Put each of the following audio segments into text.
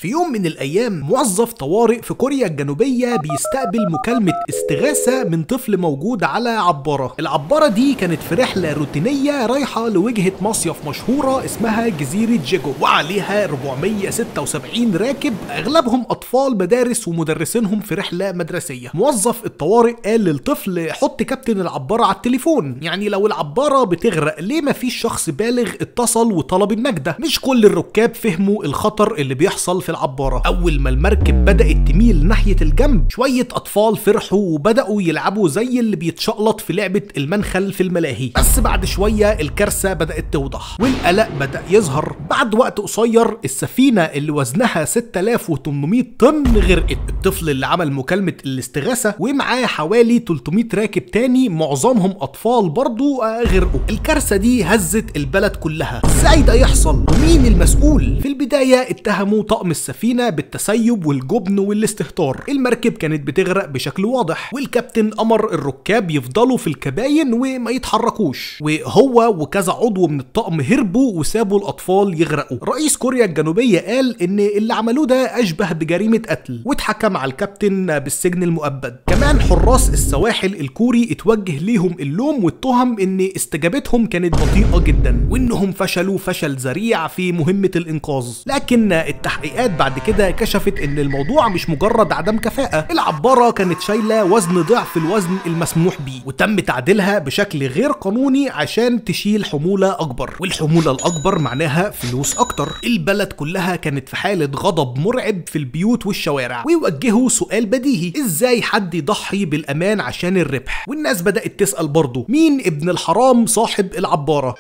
في يوم من الأيام موظف طوارئ في كوريا الجنوبية بيستقبل مكالمة استغاثة من طفل موجود على عبارة. العبارة دي كانت في رحلة روتينية رايحة لوجهة مصيف مشهورة اسمها جزيرة جيجو، وعليها 476 راكب أغلبهم أطفال مدارس ومدرسينهم في رحلة مدرسية. موظف الطوارئ قال للطفل حط كابتن العبارة على التليفون، يعني لو العبارة بتغرق ليه مفيش شخص بالغ اتصل وطلب النجدة؟ مش كل الركاب فهموا الخطر اللي بيحصل في العبارة. أول ما المركب بدأت تميل ناحية الجنب شوية أطفال فرحوا وبدأوا يلعبوا زي اللي بيتشقلط في لعبة المنخل في الملاهي، بس بعد شوية الكارثة بدأت توضح والقلق بدأ يظهر. بعد وقت قصير السفينة اللي وزنها 6800 طن غرقت. الطفل اللي عمل مكالمة الاستغاثة ومعاه حوالي 300 راكب تاني معظمهم أطفال برضو غرقوا. الكارثة دي هزت البلد كلها. ازاي ده يحصل؟ ومين المسؤول؟ في البداية اتهموا طقم السفينة بالتسيب والجبن والاستهتار. المركب كانت بتغرق بشكل واضح، والكابتن أمر الركاب يفضلوا في الكباين وما يتحركوش، وهو وكذا عضو من الطقم هربوا وسابوا الأطفال يغرقوا. رئيس كوريا الجنوبية قال إن اللي عملوه ده أشبه بجريمة قتل، واتحكم على الكابتن بالسجن المؤبد. كمان حراس السواحل الكوري اتوجه ليهم اللوم والتهم إن استجابتهم كانت بطيئة جدا وإنهم فشلوا فشل ذريع في مهمة الإنقاذ. لكن التحقيقات بعد كده كشفت إن الموضوع مش مجرد عدم كفاءة، العبارة كانت شايلة وزن ضعف الوزن المسموح بيه، وتم تعديلها بشكل غير قانوني عشان تشيل حمولة أكبر، والحمولة الأكبر معناها فلوس أكتر. البلد كلها كانت في حالة غضب مرعب في البيوت والشوارع، ويوجهوا سؤال بديهي: إزاي حد يضحي بالأمان عشان الربح؟ والناس بدأت تسأل برضه مين ابن الحرام صاحب العبارة؟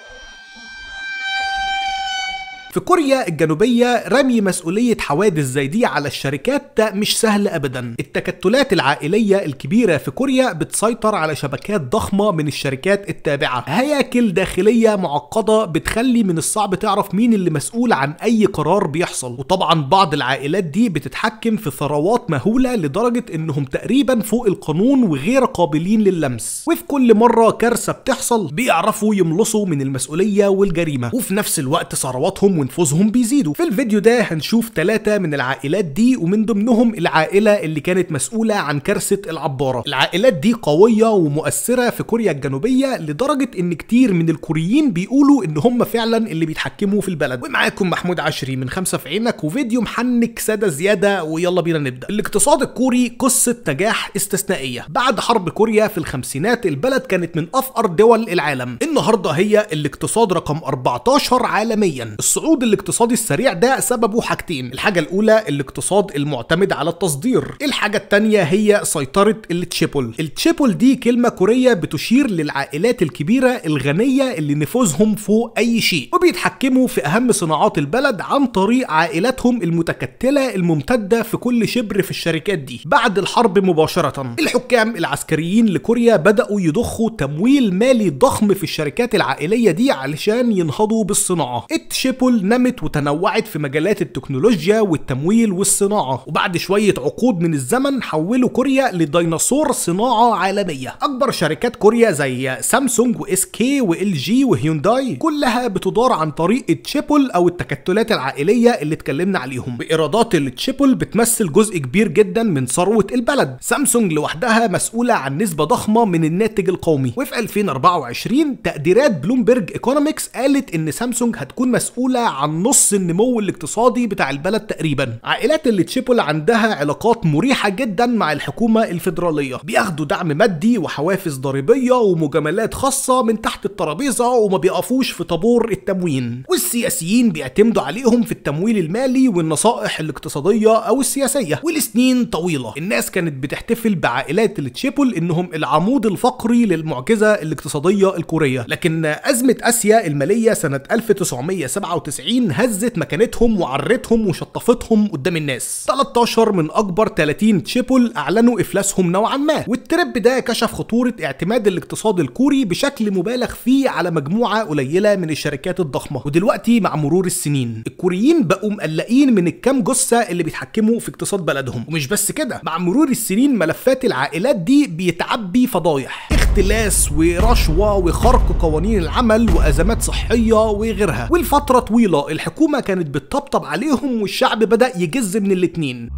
في كوريا الجنوبية رمي مسؤولية حوادث زي دي على الشركات مش سهل أبدا. التكتلات العائلية الكبيرة في كوريا بتسيطر على شبكات ضخمة من الشركات التابعة، هياكل داخلية معقدة بتخلي من الصعب تعرف مين اللي مسؤول عن أي قرار بيحصل. وطبعا بعض العائلات دي بتتحكم في ثروات مهولة لدرجة إنهم تقريبا فوق القانون وغير قابلين للمس، وفي كل مرة كارثة بتحصل بيعرفوا يملصوا من المسؤولية والجريمة، وفي نفس الوقت ثرواتهم ونفوذهم بيزيدوا. في الفيديو ده هنشوف 3 من العائلات دي، ومن ضمنهم العائلة اللي كانت مسؤولة عن كارثة العبارة. العائلات دي قوية ومؤثرة في كوريا الجنوبية لدرجة ان كتير من الكوريين بيقولوا ان هم فعلا اللي بيتحكموا في البلد. ومعاكم محمود عشري من 5 في عينك، وفيديو محنك سادة زيادة، ويلا بينا نبدأ. الاقتصاد الكوري قصة نجاح استثنائية. بعد حرب كوريا في الخمسينات البلد كانت من افقر دول العالم، النهاردة هي الاقتصاد رقم 14 عالميا. الصعود الاقتصادي السريع ده سببه حاجتين: الحاجة الأولى الاقتصاد المعتمد على التصدير، الحاجة التانية هي سيطرة التشيبول. التشيبول دي كلمة كورية بتشير للعائلات الكبيرة الغنية اللي نفوذهم فوق أي شيء، وبيتحكموا في أهم صناعات البلد عن طريق عائلاتهم المتكتلة الممتدة في كل شبر في الشركات دي. بعد الحرب مباشرة الحكام العسكريين لكوريا بدأوا يضخوا تمويل مالي ضخم في الشركات العائلية دي علشان ينهضوا بالصناعة. التشيبول نمت وتنوعت في مجالات التكنولوجيا والتمويل والصناعة، وبعد شوية عقود من الزمن حولوا كوريا لديناصور صناعة عالمية. أكبر شركات كوريا زي سامسونج و SK و LG وهيونداي كلها بتدار عن طريق التشيبول أو التكتلات العائلية اللي اتكلمنا عليهم. بإيرادات التشيبول بتمثل جزء كبير جدا من ثروة البلد. سامسونج لوحدها مسؤولة عن نسبة ضخمة من الناتج القومي، وفي 2024 تقديرات بلومبرج ايكونومكس قالت إن سامسونج هتكون مسؤولة عن نص النمو الاقتصادي بتاع البلد تقريبا. عائلات التشيبول عندها علاقات مريحة جدا مع الحكومة الفيدرالية، بياخدوا دعم مادي وحوافز ضريبية ومجاملات خاصة من تحت الترابيزة، وما بيقفوش في طابور التموين، والسياسيين بيعتمدوا عليهم في التمويل المالي والنصائح الاقتصادية أو السياسية. ولسنين طويلة الناس كانت بتحتفل بعائلات التشيبول إنهم العمود الفقري للمعجزة الاقتصادية الكورية، لكن أزمة آسيا المالية سنة 1997 هزت مكانتهم وعرتهم وشطفتهم قدام الناس. 13 من اكبر 30 تشيبول اعلنوا افلاسهم نوعا ما، وال trip ده كشف خطورة اعتماد الاقتصاد الكوري بشكل مبالغ فيه على مجموعة قليلة من الشركات الضخمة. ودلوقتي مع مرور السنين الكوريين بقوا مقلقين من الكام جثة اللي بيتحكموا في اقتصاد بلدهم. ومش بس كده، مع مرور السنين ملفات العائلات دي بيتعبي فضايح، اختلاس ورشوة وخرق قوانين العمل وأزمات صحية وغيرها. والفترة طويلة الحكومة كانت بتطبطب عليهم والشعب بدأ يجز من الاتنين.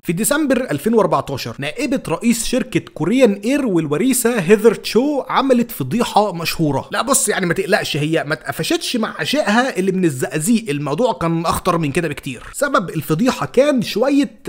في ديسمبر 2014 نائبة رئيس شركة كوريان اير والوريثة هيذر تشو عملت فضيحة مشهورة. لا بص يعني ما تقلقش، هي ما اتقفشتش مع عشائها اللي من الزقازيق، الموضوع كان اخطر من كده بكتير. سبب الفضيحة كان شوية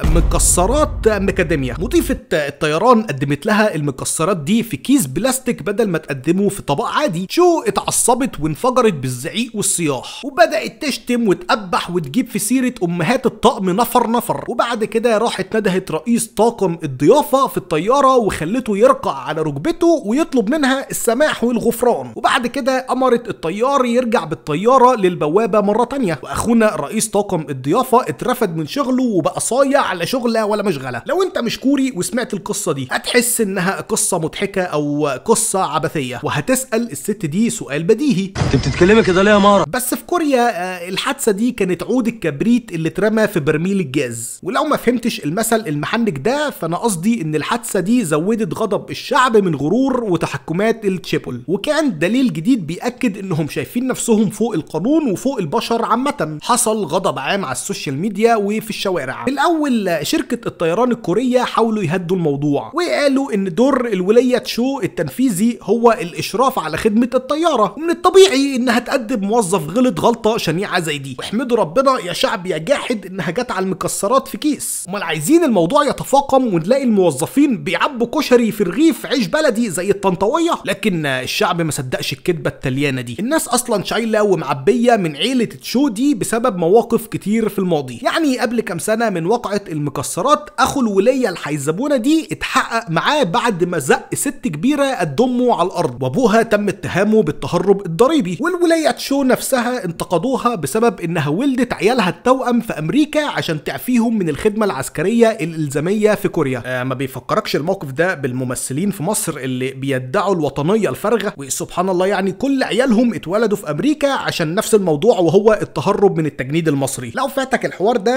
مكسرات مكاديميا. مضيفة الطيران قدمت لها المكسرات دي في كيس بلاستيك بدل ما تقدمه في طبق عادي. تشو اتعصبت وانفجرت بالزعيق والصياح، وبدأت تشتم وتقبح وتجيب في سيرة امهات الطقم نفر نفر. وبعد كده راحت ندهت رئيس طاقم الضيافة في الطيارة وخلته يرقع على ركبته ويطلب منها السماح والغفران. وبعد كده أمرت الطيار يرجع بالطيارة للبوابة مرة تانية. وأخونا رئيس طاقم الضيافة اترفد من شغله وبقى صايع على شغلة ولا مشغلة. لو انت مش كوري وسمعت القصة دي هتحس انها قصة مضحكة او قصة عبثية، وهتسأل الست دي سؤال بديهي: انت بتتكلمي كده ليه يا مارا؟ بس في كوريا الحادثة دي كانت عود الكبريت اللي اترمى في برميل الجاز. ولو ما فهمتش المثل المحنك ده فانا قصدي ان الحادثة دي زودت غضب الشعب من غرور وتحكمات التشيبول، وكان دليل جديد بيأكد انهم شايفين نفسهم فوق القانون وفوق البشر عامة. حصل غضب عام على ال social media وفي الشوارع. في الاول شركة الطيران الكورية حاولوا يهدوا الموضوع وقالوا ان دور الوليه تشو التنفيذي هو الاشراف على خدمة الطيارة، ومن الطبيعي انها تقدم موظف غلط غلطه شنيعه زي دي. واحمدوا ربنا يا شعب يا جاحد انها جت على المكسرات في كيس. امال عايزين الموضوع يتفاقم ونلاقي الموظفين بيعبوا كشري في رغيف عيش بلدي زي الطنطاويه؟ لكن الشعب ما صدقش الكذبة التليانه دي. الناس اصلا شايله ومعبيه من عيله تشو دي بسبب مواقف كتير في الماضي. يعني قبل كام سنة من وقعه المكسرات اخو الوليه الحيزبونه دي اتحقق معاه بعد ما زق ست كبيرة قد امه على الارض، وابوها تم اتهامه بالتهرب الضريبي. والوليه تشو نفسها انتقدوها بسبب انها ولدت عيالها التوأم في امريكا عشان تعفيهم من الخدمة العسكرية الالزاميه في كوريا. ما بيفكركش الموقف ده بالممثلين في مصر اللي بيدعوا الوطنية الفارغة وسبحان الله يعني كل عيالهم اتولدوا في امريكا عشان نفس الموضوع وهو التهرب من التجنيد المصري؟ لو فاتك الحوار ده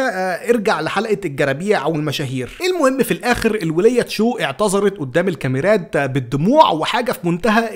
ارجع لحلقة الجرابيع او المشاهير. المهم في الاخر الوليه تشو اعتذرت قدام الكاميرات بالدموع وحاجه في منتهى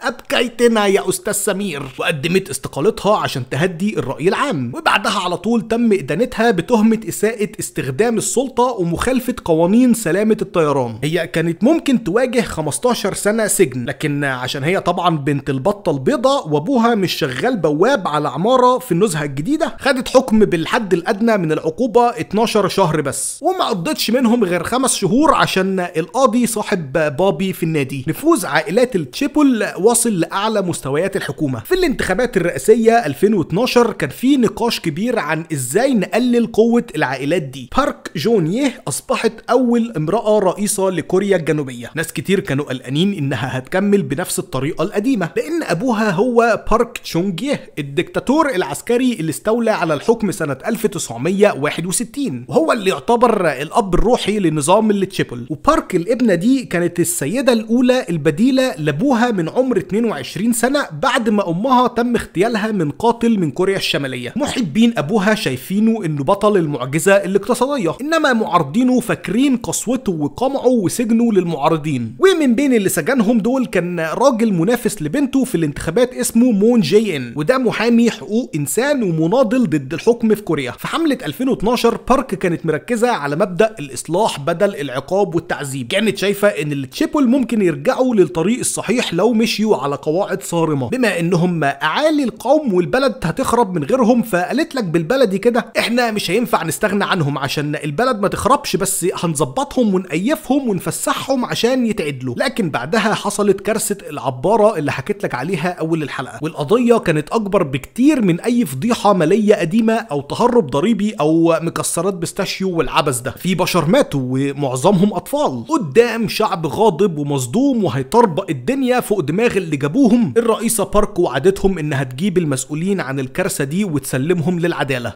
ابكيتنا يا استاذ سمير، وقدمت استقالتها عشان تهدي الراي العام. وبعدها على طول تم ادانتها بتهمه اساءه استخدام السلطة ومخالفه قوانين سلامه الطيران. هي كانت ممكن تواجه 15 سنة سجن، لكن عشان هي طبعا بنت البطة البيضاء وابوها مش شغال بواب على عمارة في النزهه الجديدة، خدت حكم بالحد الادنى من العقوبة 12 شهر بس، وما قضتش منهم غير 5 شهور عشان القاضي صاحب بابي في النادي. نفوذ عائلات التشيبول واصل لاعلى مستويات الحكومة. في الانتخابات الرئاسية 2012 كان في نقاش كبير عن ازاي نقلل قوة العائلات دي. بارك جونيه اصبحت اول امراة رئيسه لكوريا الجنوبية. ناس كتير كانوا قلقانين انها هتكمل بنفس الطريقة القديمة، لان ابوها هو بارك تشونجيه الدكتاتور العسكري اللي استولى على الحكم سنة 1961، وهو اللي يعتبر الاب الروحي لنظام التشيبول. وبارك الابنه دي كانت السيدة الاولى البديلة لابوها من عمر 22 سنة بعد ما امها تم اغتيالها من قاتل من كوريا الشمالية. محبين ابوها شايفينه انه بطل المعجزة الاقتصادية، انما معارضينه فاكرين قسوته وقمعه وسجنه للمعارضين. ومن بين اللي سجنهم دول كان راجل منافس لبنته في الانتخابات اسمه مون جي ان، وده محامي حقوق انسان ومناضل ضد الحكم في كوريا. في حمله 2012 بارك كانت مركزه على مبدا الاصلاح بدل العقاب والتعذيب. كانت شايفه ان التشيبول ممكن يرجعوا للطريق الصحيح لو مشيوا على قواعد صارمة، بما انهم اعالي القوم والبلد هتخرب من غيرهم. فقالت لك بالبلدي كده احنا مش هينفع نستغنى عنهم عشان البلد ما تخربش، بس هنظبطهم ونقيفهم ونفسحهم عشان يتعدلوا. لكن بعدها حصلت كارثة العبارة اللي حكيت لك عليها اول الحلقة، والقضية كانت اكبر بكتير من اي فضيحة ماليه قديمة او تهرب ضريبي او مكسرات pistachio والعبث ده. في بشر ماتوا ومعظمهم اطفال قدام شعب غاضب ومصدوم وهيطربق الدنيا فوق دماغ اللي جابوهم. الرئيسة بارك وعدتهم انها تجيب المسؤولين عن الكارثة دي وتسلمهم للعدالة.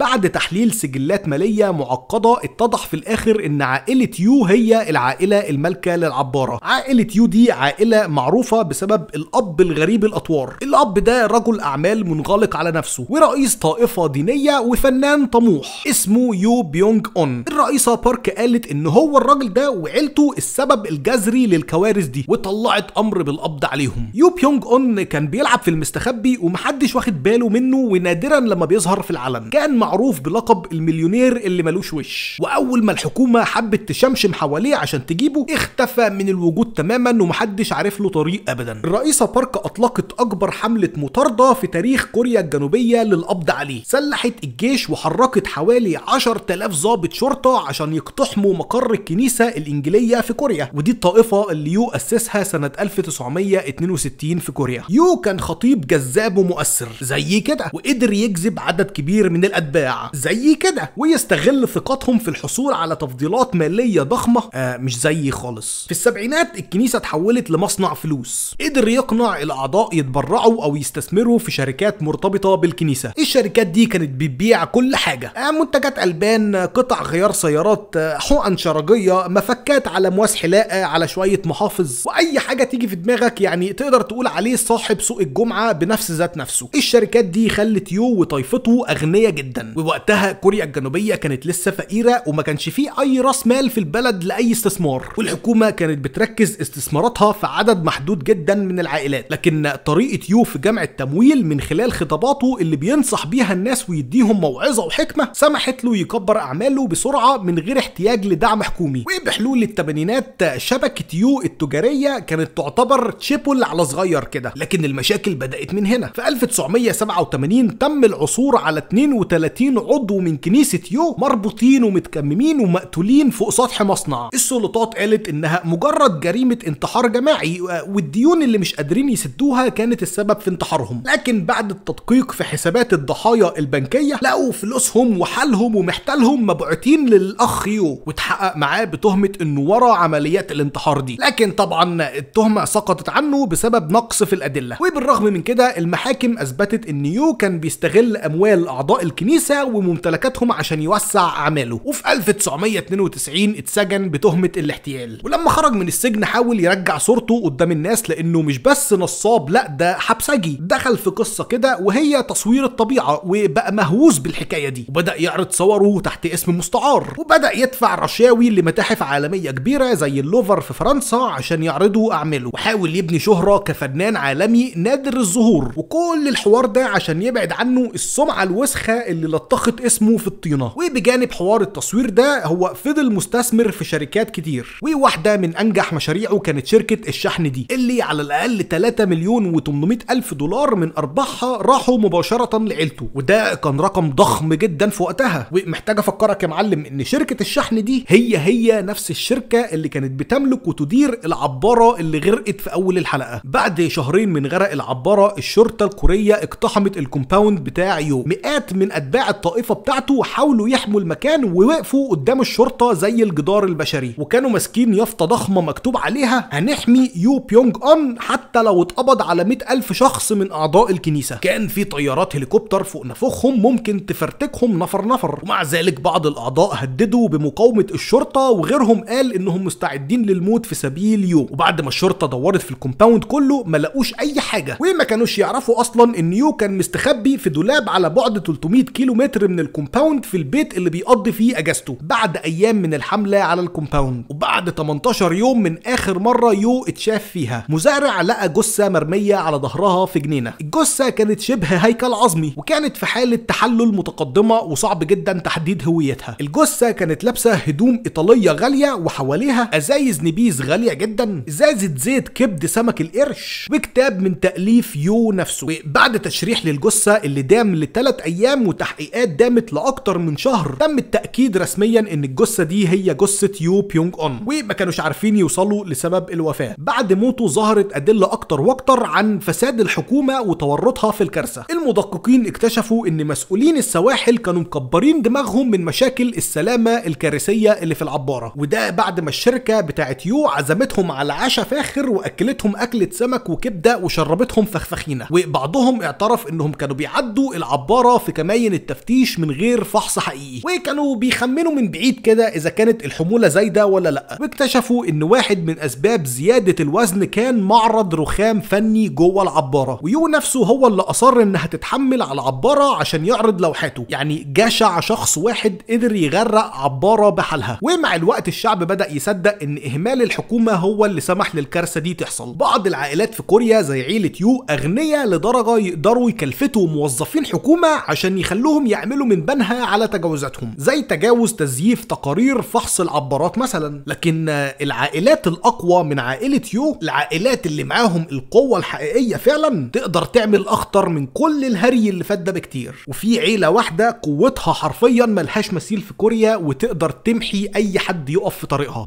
بعد تحليل سجلات مالية معقدة اتضح في الاخر ان عائلة يو هي العائلة المالكة للعبارة. عائلة يو دي عائلة معروفة بسبب الاب الغريب الاطوار. الاب ده رجل اعمال منغلق على نفسه ورئيس طائفة دينية وفنان طموح اسمه يو بيونج اون. الرئيسة بارك قالت ان هو الراجل ده وعيلته السبب الجذري للكوارث دي، وطلعت امر بالقبض عليهم. يو بيونج اون كان بيلعب في المستخبي ومحدش واخد باله منه، ونادرا لما بيظهر في العلن. كان معروف بلقب المليونير اللي ملوش وش، واول ما الحكومة حبت تشمشم حواليه عشان تجيبه اختفى من الوجود تماما ومحدش عارف له طريق ابدا. الرئيسة بارك اطلقت اكبر حملة مطاردة في تاريخ كوريا الجنوبية للقبض عليه. سلحت الجيش وحركت حوالي 10,000 ضابط شرطة عشان يقتحموا مقر الكنيسة الإنجيلية في كوريا، ودي الطائفة اللي يو أسسها سنة 1962 في كوريا. يو كان خطيب جذاب ومؤثر زي كده، وقدر يجذب عدد كبير من الأتباع زي كده، ويستغل ثقتهم في الحصول على تفضيلات مالية ضخمة مش زي خالص. في السبعينات الكنيسة اتحولت لمصنع فلوس، قدر يقنع الأعضاء يتبرعوا أو يستثمروا في شركات مرتبطة بالكنيسة. الشركات دي كانت بتبيع كل حاجة، منتجات ألبان، قطع غيار سيارات، حقن شرجية، مفكات على مواس حلاقة، على شوية محافظ، وأي حاجة تيجي في دماغك يعني تقدر تقول عليه صاحب سوق الجمعة بنفس ذات نفسه. الشركات دي خلت يو وطائفته أغنياء جدا، ووقتها كوريا الجنوبية كانت لسه فقيرة وما كانش فيه أي راس مال في البلد لأي استثمار، والحكومة كانت بتركز استثماراتها في عدد محدود جدا من العائلات. لكن طريقة يو في جمع التمويل من خلال خطاباته اللي بينصح بيها الناس ويديهم موعظة وحكمة سمحت له يكبر أعماله بسرعة من غير احتياج لدعم حكومي. وبحلول الثمانينات شبكة يو التجارية كانت تعتبر تشيبول على صغير كده، لكن المشاكل بدأت من هنا. في 1987 تم العثور على 32 عضو من كنيسة يو مربوطين ومتكممين ومقتولين فوق سطح مصنع. السلطات قالت انها مجرد جريمة انتحار جماعي، والديون اللي مش قادرين يسدوها كانت السبب في انتحارهم. لكن بعد التدقيق في حسابات الضحايا البنكية لقوا فلوسهم وحالهم ومحتالهم مبعوتين للأخ يو، واتحقق معاه بتهمة انه ورا عمليات الانتحار دي، لكن طبعا التهمة سقطت عنه بسبب نقص في الأدلة. وبالرغم من كده المحاكم اثبتت ان يو كان بيستغل اموال اعضاء الكنيسة وممتلكاتهم عشان يوسع اعماله. وفي 1992 اتسجن بتهمة الاحتيال، ولما خرج من السجن حاول يرجع صورته قدام الناس لانه مش بس نصاب، لا ده حبسجي. دخل في قصة كده وهي تصوير الطبيعة، وبقى مهووس بالحكاية دي، وبدأ يعرض صوره تحت اسم مستعار، وبدأ يدفع رشاوي لمتاحف عالمية كبيرة زي اللوفر في فرنسا عشان يعرضوا أعماله، وحاول يبني شهرة كفنان عالمي نادر الظهور. وكل الحوار ده عشان يبعد عنه السمعة الوسخة اللي لطخت اسمه في الطينة. وبجانب حوار التصوير ده هو فضل مستثمر في شركات كتير، وواحدة من أنجح مشاريعه كانت شركة الشحن دي اللي على الأقل 3,800,000 دولار من أرباحها راحوا مباشرة لعيلته، وده كان رقم ضخم جدا في وقتها. ومحتاج أفكرك يا معلم إن شركة الشحن دي هي نفس الشركة اللي كانت بتملك وتدير العبارة اللي غرقت في أول الحلقة. بعد شهرين من غرق العبارة الشرطة الكورية اقتحمت ال compound بتاع يو، مئات من أتباع الطائفة بتاعته حاولوا يحموا المكان ووقفوا قدام الشرطة زي الجدار البشري، وكانوا ماسكين يافطة ضخمة مكتوب عليها هنحمي يو بيونج أون حتى لو اتقبض على 100,000 شخص من أعضاء الكنيسة. كان في طيارات هليكوبتر فوق نافوخهم ممكن تفرتكهم نفر نفر، ومع ذلك بعض الأعضاء هددوا بمقاومة الشرطة وغيرهم قال إنهم مستعدين للموت في سبيل يو. وبعد ما الشرطة دورت في ال compound كله ما لقوش أي حاجة، وما كانوش يعرفوا أصلا إن يو كان مستخبي في دولاب على بعد 300 كيلو متر من ال compound في البيت اللي بيقضي فيه أجازته. بعد أيام من الحملة على ال compound وبعد 18 يوم من آخر مرة يو اتشاف فيها، مزارع لقى جثة مرمية على ظهرها في جنينة. الجثة كانت شبه هيكل عظمي وكانت في حالة تحلل متقدمة وصعب جدا تحديد هويتها. الجثة كانت لابسة هدوم إيطالية غالية وحواليها أزايز نبيذ غالية جدا، إزازة زيت كبد سمك القرش، وكتاب من تأليف يو نفسه. وبعد تشريح للجثة اللي دام ل3 أيام وتحقيقات دامت لأكتر من شهر، تم التأكيد رسميا إن الجثة دي هي جثة يو بيونج أون، وما كانوش عارفين يوصلوا لسبب الوفاة. بعد موته ظهرت أدلة أكتر وأكتر عن فساد الحكومة وتورطها في الكارثة. المدققين اكتشفوا إن مسؤولين السواحل كانوا مكبرين دماغهم من مشاكل السلامة الكارثية اللي في العبارة، وده بعد ما الشركة بتاعت يو عزمتهم على عشاء فاخر وأكلتهم أكلة سمك وكبدة وشربتهم فخفخينة. وبعضهم اعترف إنهم كانوا بيعدوا العبارة في كماين التفتيش التفتيش من غير فحص حقيقي، وكانوا بيخمنوا من بعيد كده اذا كانت الحمولة زايدة ولا لا. واكتشفوا ان واحد من اسباب زيادة الوزن كان معرض رخام فني جوه العبارة، ويو نفسه هو اللي اصر انها تتحمل على العبارة عشان يعرض لوحاته. يعني جشع شخص واحد قدر يغرق عبارة بحالها. ومع الوقت الشعب بدأ يصدق ان اهمال الحكومة هو اللي سمح للكارثة دي تحصل. بعض العائلات في كوريا زي عيلة يو اغنياء لدرجة يقدروا يكلفتوا موظفين حكومة عشان يخلوهم يعملوا من بنها على تجاوزاتهم، زي تجاوز تزييف تقارير فحص العبارات مثلا. لكن العائلات الاقوى من عائلة يو، العائلات اللي معاهم القوة الحقيقية فعلا، تقدر تعمل اخطر من كل الهري اللي فات ده بكتير. وفي عيلة واحدة قوتها حرفيا ملهاش مثيل في كوريا وتقدر تمحي اي حد يقف في طريقها.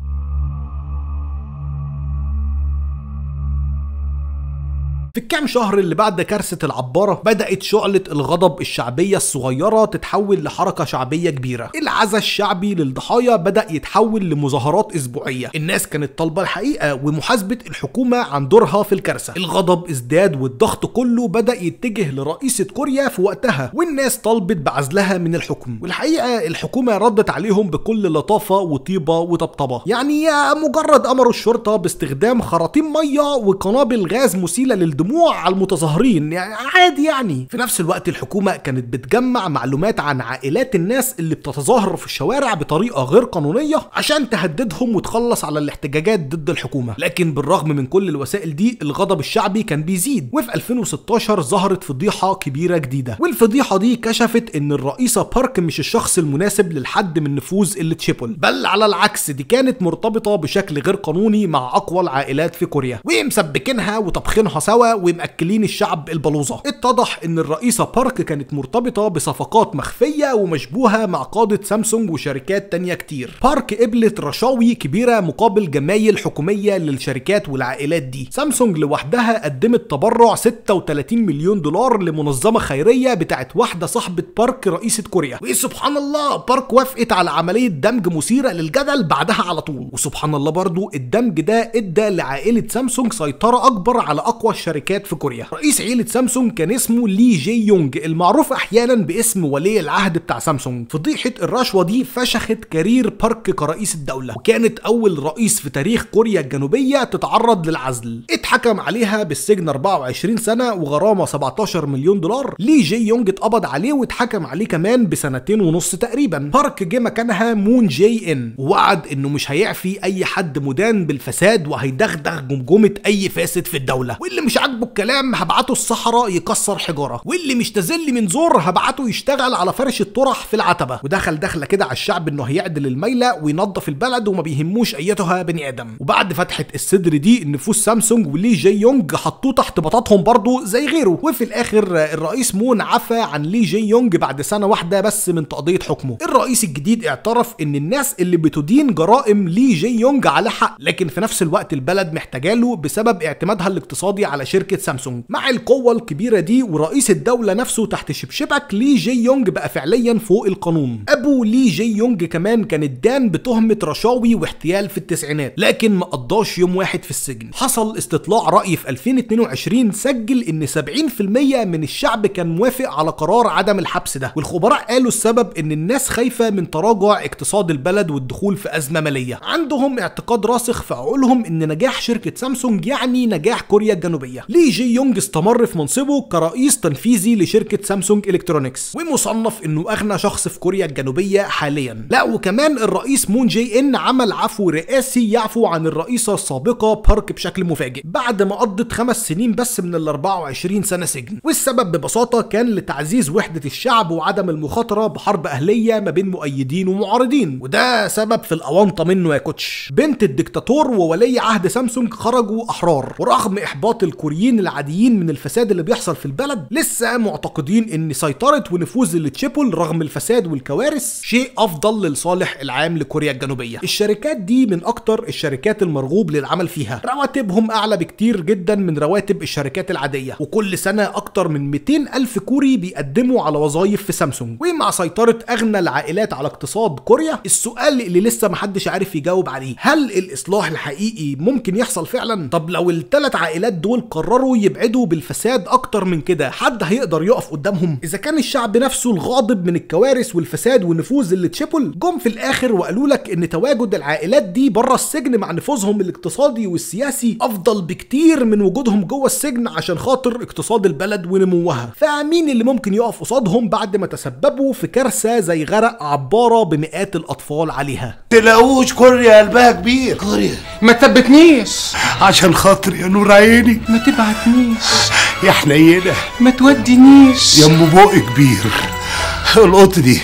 في الكام شهر اللي بعد كارثة العبارة بدأت شعلة الغضب الشعبية الصغيرة تتحول لحركة شعبية كبيرة. العزاء الشعبي للضحايا بدأ يتحول لمظاهرات أسبوعية. الناس كانت طالبة الحقيقة ومحاسبة الحكومة عن دورها في الكارثة. الغضب ازداد والضغط كله بدأ يتجه لرئيسة كوريا في وقتها، والناس طالبت بعزلها من الحكم. والحقيقة الحكومة ردت عليهم بكل لطافة وطيبة وطبطبة، يعني مجرد أمروا الشرطة باستخدام خراطيم مية وقنابل غاز مسيلة للدموع على المتظاهرين، يعني عادي. يعني في نفس الوقت الحكومة كانت بتجمع معلومات عن عائلات الناس اللي بتتظاهر في الشوارع بطريقة غير قانونية عشان تهددهم وتخلص على الاحتجاجات ضد الحكومة. لكن بالرغم من كل الوسائل دي الغضب الشعبي كان بيزيد. وفي 2016 ظهرت فضيحة كبيرة جديدة، والفضيحة دي كشفت ان الرئيسة بارك مش الشخص المناسب للحد من نفوذ التشيبول، بل على العكس دي كانت مرتبطة بشكل غير قانوني مع اقوى العائلات في كوريا، ومسبكينها وطبخينها سوا ومأكلين الشعب البلوزة. اتضح ان الرئيسة بارك كانت مرتبطة بصفقات مخفية ومشبوهة مع قادة سامسونج وشركات تانية كتير. بارك قبلت رشاوي كبيرة مقابل جمايل حكومية للشركات والعائلات دي. سامسونج لوحدها قدمت تبرع 36 مليون دولار لمنظمة خيرية بتاعت واحدة صاحبة بارك رئيسة كوريا. وسبحان الله بارك وافقت على عملية دمج مثيرة للجدل بعدها على طول. وسبحان الله برضو الدمج ده ادى لعائلة سامسونج سيطرة اكبر على اقوى الشركات في كوريا. رئيس عيلة سامسونج كان اسمه لي جي يونج، المعروف احيانا باسم ولي العهد بتاع سامسونج. فضيحة الرشوة دي فشخت career بارك كرئيس الدولة، وكانت اول رئيس في تاريخ كوريا الجنوبية تتعرض للعزل. اتحكم عليها بالسجن 24 سنة وغرامة 17 مليون دولار. لي جي يونج اتقبض عليه واتحكم عليه كمان ب2.5 سنين تقريبا. بارك جه مكانها مون جي ان، ووعد انه مش هيعفي اي حد مدان بالفساد وهيدغدغ جمجمة اي فاسد في الدولة، واللي مش عاجبه الكلام هبعته الصحراء يكسر حجارة، واللي مش تزل من زور هبعته يشتغل على فرش الطرح في العتبة. ودخل دخله كده على الشعب انه هيعدل الميلة وينظف البلد وما بيهموش ايتها بني ادم. وبعد فتحه الصدر دي نفوذ سامسونج ولي جي يونج حطوه تحت بطاطهم برضه زي غيره. وفي الاخر الرئيس مون عفى عن لي جي يونج بعد سنة واحدة بس من تقضيه حكمه. الرئيس الجديد اعترف ان الناس اللي بتدين جرائم لي جي يونج على حق، لكن في نفس الوقت البلد محتاجاله بسبب اعتمادها الاقتصادي على شركة سامسونج. مع القوة الكبيرة دي ورئيس الدولة نفسه تحت شبشبك، لي جي يونج بقى فعليا فوق القانون. ابو لي جي يونج كمان كان اتدان بتهمة رشاوي واحتيال في التسعينات، لكن ما قضاش يوم واحد في السجن. حصل استطلاع رأي في 2022 سجل ان 70% من الشعب كان موافق على قرار عدم الحبس ده، والخبراء قالوا السبب ان الناس خايفة من تراجع اقتصاد البلد والدخول في أزمة مالية. عندهم اعتقاد راسخ في عقولهم ان نجاح شركة سامسونج يعني نجاح كوريا الجنوبية. لي جي يونج استمر في منصبه كرئيس تنفيذي لشركة سامسونج إلكترونيكس، ومصنف انه اغنى شخص في كوريا الجنوبية حاليا. لا وكمان الرئيس مون جي ان عمل عفو رئاسي يعفو عن الرئيسة السابقة بارك بشكل مفاجئ بعد ما قضت 5 سنين بس من ال 24 سنة سجن. والسبب ببساطة كان لتعزيز وحدة الشعب وعدم المخاطرة بحرب أهلية ما بين مؤيدين ومعارضين، وده سبب في الأونطة منه يا coach. بنت الدكتاتور وولي عهد سامسونج خرجوا أحرار، ورغم إحباط الكوريين العاديين من الفساد اللي بيحصل في البلد لسه معتقدين ان سيطرة ونفوذ التشيبول رغم الفساد والكوارث شيء افضل للصالح العام لكوريا الجنوبية. الشركات دي من اكتر الشركات المرغوب للعمل فيها، رواتبهم اعلى بكتير جدا من رواتب الشركات العادية، وكل سنة اكتر من 200 الف كوري بيقدموا على وظائف في سامسونج. ومع سيطرة اغنى العائلات على اقتصاد كوريا، السؤال اللي لسه محدش عارف يجاوب عليه، هل الاصلاح الحقيقي ممكن يحصل فعلا؟ طب لو الثلاث عائلات دول قرروا قرروا يبعدوا بالفساد اكتر من كده، حد هيقدر يقف قدامهم؟ اذا كان الشعب نفسه الغاضب من الكوارث والفساد والنفوذ اللي تشيبول جم في الاخر وقالوا لك ان تواجد العائلات دي بره السجن مع نفوذهم الاقتصادي والسياسي افضل بكتير من وجودهم جوه السجن عشان خاطر اقتصاد البلد ونموها. فمين اللي ممكن يقف قصادهم بعد ما تسببوا في كارثة زي غرق عبارة بمئات الاطفال عليها؟ تلاقوش كوريا قلبها كبير. كوريا ما تثبتنيش عشان خاطر يا نور عيني، ما تبعتنيش يا حنينه، ما تودينيش يا ام بق كبير. القط دي.